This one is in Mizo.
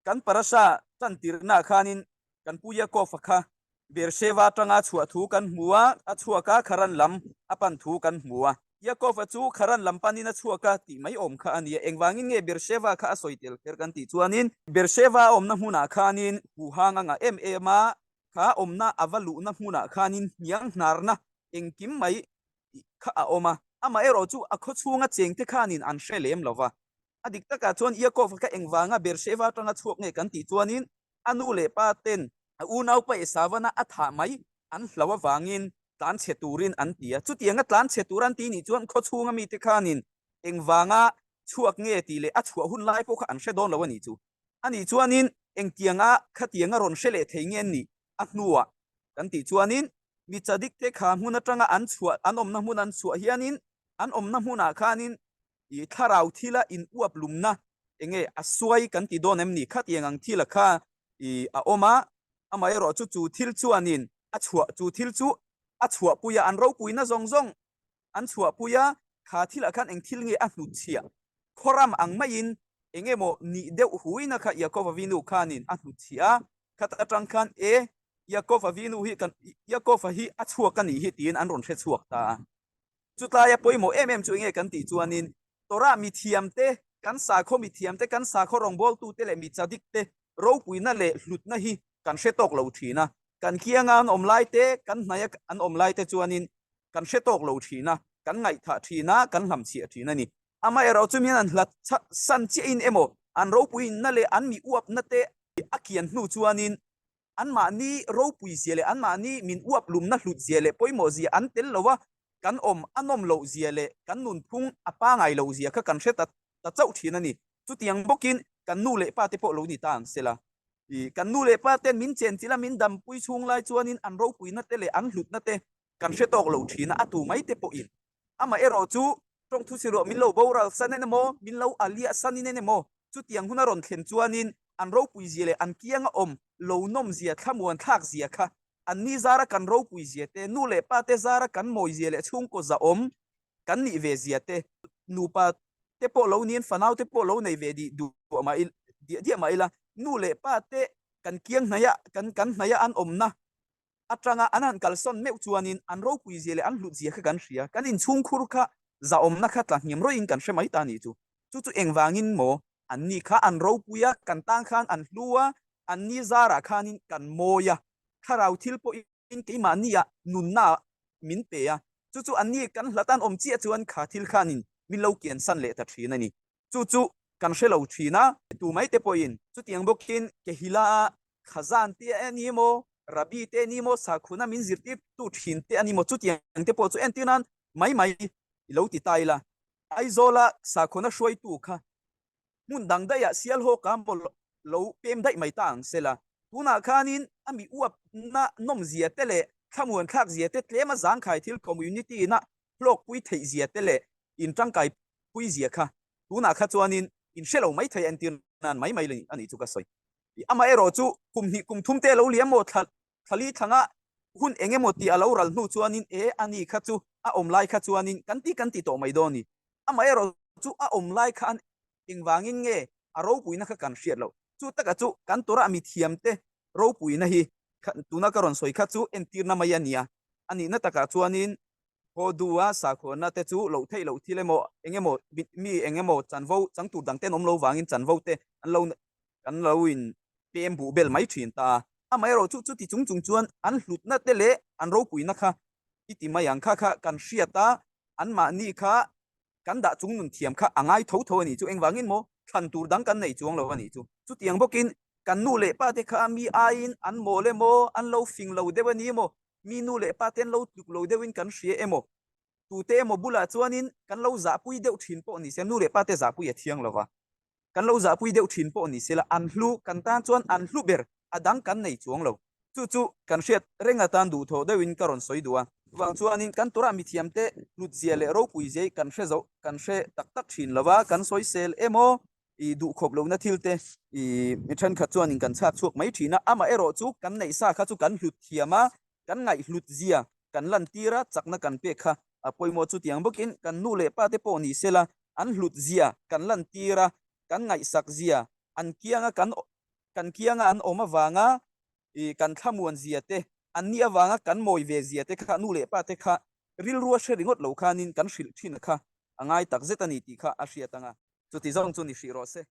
Kan parasha chantirnaah khanin kan pu Yaakov-a kha Beersheva atanga chhuah thu kan hmu a, a chhuak a, Kharan lam a pan thu kan hmu a. Yaakov-a chu Kharan lam panin a chhuak a tih mai awm kha a ni a. Engvangin nge Beersheva kha a sawi tel kher kan tih chuanin, Beersheva a awmna hmunah khanin huhang a ngah em em a, kha awmna a va luhna hmunah khanin hniang hnarna engkim mai kha a awm a. Amaherawhchu a khawchhunga chengte khanin an hre lem lo va. A dik takah chuan Yaakov-a kha engvanga Beersheva atanga chhuak nge kan tih chuanin a nu leh pa ten a unaupa Esavana a thah mai an hlau avangin tlan chhe turin an ti a. Chutianga tlan chhe tur an ti nih chuan khawchhunga mite khanin engvanga chhuak nge tih leh a chhuah hun lai pawh kha an hre dawn lo a nih chu. A nih chuanin engtianga khatianga rawn hre leh thei nge an nih a hnuah kan tih chuanin mi chadik te kha hmun atanga an chhuah an awmna hmun an chhuah hianin an awmna hmunah khanin I thlarau thila in uap lumna enge a suai kan ti dawn em ni? Khatiang ang thila kha i a awm a, amaherawh chu chu thil chuanin a chhuah chu thil chu a chhuahpui a, an ropuina zawng zawng an chhuahpui a, kha thilah khan eng thil nge a hnutchhiah? Khawram ang maiin eng emaw nih deuh huina kha Yaakov Avinu khanin a hnutchhiah a, khat atang khan e Yaakov Avinu hi kan Yaakov-a hi a chhuak a nih hi tiin an rawn hre chhuak ta a. Chutlaia pawimawh em em chu enge kan tih chuanin Torah mithiamte, kan sakhaw mithiamte, kan sakhaw rawngbawltute leh mi chadikte ropuina leh hlutna hi kan hre tawk lo thin a. Kan kianga an awm laite, kan hnaia an awm laite chuanin kan hre tawk lo thin a, kan ngaihthah thin a, kan hlamchhiah thin a ni. Amaherawh chu mian an hlat san chiahin emaw an ropuinna leh an mi uapna te a kian hnu chuanin Anmahni ropui zia leh anmahni min uap lumna hlut zia leh pawimawh zia an tel lo a, kan awm a nawm loh zia leh kan nunphung a pangai loh zia kha kan hre ta ta chauh thin a ni. Chutiang bawkin kan nu leh pa te pawh lo ni ta ang sela. I kan nu leh pa ten min chenchilh a, min dampui chhung lai chuanin an ropuina te leh an hlutna te kan hre tawk lo thin a, a tu mai te pawhin. Amaherawh chu Tawngthu siruah min lo boral san en emaw, min lo aliah san in en emaw, chutiang hun a rawn thlen chuanin an ropui zia leh an kianga awm lo nawm zia, thlamuan thlak zia kha an ni zara kan ropui zia te, nu leh pa te zara kan mawi zia leh chhungkaw zahawm kan nih ve zia te, nupa te pawh lo niin fanau te pawh lo nei ve dih duah mah diah diah mah ila, nu leh pa te kan kiang hnaia kan kan hnaia an awmna atanga an han kalsawn meuh chuanin an ropui zia leh an hlut zia kha kan hria. Kan inchhungkhur kha zahawmna kha tla hniam rawih in kan hre mai ta nih chu. Chu chu engvangin maw an ni kha an ropui a, kan tang khan an hlu a, an ni zarah khanin kan mawi a, thlarau thil pawhin keimahni ah nunna ah min pe a, chu chu an ni kan hlat an awm chiah chuan kha thil khanin min lo kiansan leh ta thin a ni. Chu chu kan hre lo thin a. Tu mai te pawhin chutiang bawkin Kehila a Khazan te a ni maw, Rabbi te a ni maw, sakhuna min zirtirtu thin te a ni maw, chutiang te pawh chu entir nan mai mai i lo ti ta ila. Aizawla sakhuna hruaitu kha hmun dang daihah Sialhawka maw lo pem daih mai ta ang sela. Tunah khanin a mi uapna nawmzia te leh thlamuan thlakzia te tlema zangkhai thil community ina hlawkpui theihzia te leh in tangkai puizia kha tunah kha chuanin in hre lo mai thei a entir nan mai mai a nih chu ka sawi. Amaherawh chu kum hnih kum thum te a lo liam maw thla thali thlanga hun eng emaw tih a lo ral hnu chuanin e a ni kha chu a awm lai kha chuanin kan ti kan ti tawh mai dawn ni. Amaherawh chu a awm lai khan engvangin nge a ropuina kha kan hriat loh. Chu taka chu kan Torah mithiamte ropuina hi tuna ka rawn sawi kha chu entirna mai a nia. A nihna takah chuanin Haw duha sakhuana te chu loh theih loh thil emaw eng emaw mi eng emaw chanvo chang tur dang ten awm lo vangin chanvo te an lo kan lo in pem buh bel mai thin ta a. Amaherawh chu chuti chung chung chuan an hlutna te leh an ropuina kha i ti mai ang kha kha kan hriat a, anmahni kha kan dah chung nun thiam kha a ngai tho tho a nih chu. Engvangin maw thlan tur dang kan nei chuang lo a nih chu. Chutiang bawkin kan nu leh pa te kha mi aiin an mawl emaw an lo fing lo deuh a ni maw mi nu leh pa te an lo tluk lo deuhin kan hria emaw, tute emaw bulah chuanin kan lo zahpui deuh thin pawh ni se, nu leh pa te zahpui a thiang lova, kan lo zahpui deuh thin pawh ni se la, an hlu kan tan chuan an hlu ber a dang kan nei chuang lo. Chu chu kan hriat reng atan duhthawh deuhin ka rawn sawi duh a. Chuvang chuanin kan Torah mithiamte hlutzia leh ropuizia hi kan hre zo, kan hre tak tak thin lova, kan sawisel emaw i duhkhawp lohna thil te i mi thenkhat chuanin kan chhak chhuak mai thin a, amaherawh chu kan neih sa kha chu kan hlut thiam a, kan ngaihhlut zia kan lantir a, chakna kan pek kha a pawimawh chutiang bawkin kan nu leh pa te pawh ni sela an hlut zia kan lantir a, kan ngaihsak zia an kianga kan. Kan kianga an awm avanga i kan thlamuan zia te, an nih avanga kan mawi ve zia te kha nu leh pa te kha rilru a hre ringawt lo khanin kan hrilh thin kha a ngai tak zet a ni tih kha a hriat ang a. Chuti zawng chu ni hrih rawh se.